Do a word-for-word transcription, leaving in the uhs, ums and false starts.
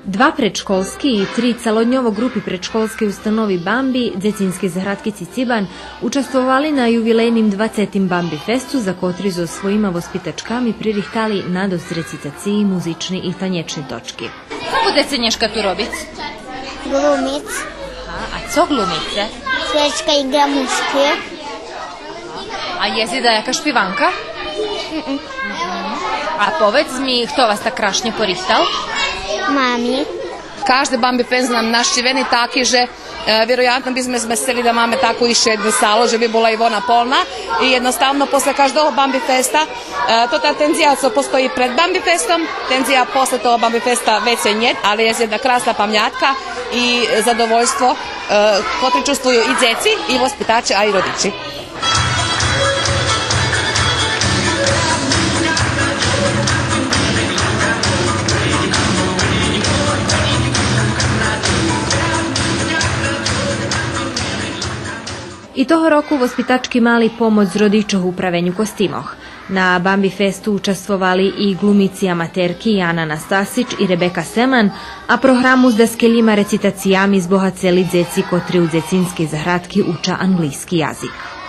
Два предшколски и три цалодньово ґрупи Предшколскей установи „Бамби” Дзецинскей заградки „Цицибан” участвовали на ювилейним двацетим „Бамби фесту”, за котри зоз своїма воспитачками пририхтали надосц рецитациї, музични и танєчни точки. Цо будзеце нєшка ту робиц? Глумиц. А, а цо глумице? Швечка и ґамушки. А єст и даяка шпиванка? А поведз ми, хто вас так крашнє порихтал? Мами. Кажди „Бамби фест” нам нащивени таки же, е, вироятно би зме змесцели да маме таку ище єдну салу, же би була и вона полна. И єдноставно после каждого „Бамби феста”, е, то та тензия цо постої пред „Бамби фестом”, тензия после того „Бамби феста” вецей нєт, але єст єдна красна памятка и задовольство, е, котре чувствую и дзеци, и воспитаче, а и родичи. И того року воспитачки мали помоц родичох у правеню костимох. На „Бамби фесту” участвовали и ґлумици аматерки Яна Настасич и Ребека Семан, а програму з даскельима рецитациями збогацели дзеци котри у Дзецинскей заградки уча анґлийски язик.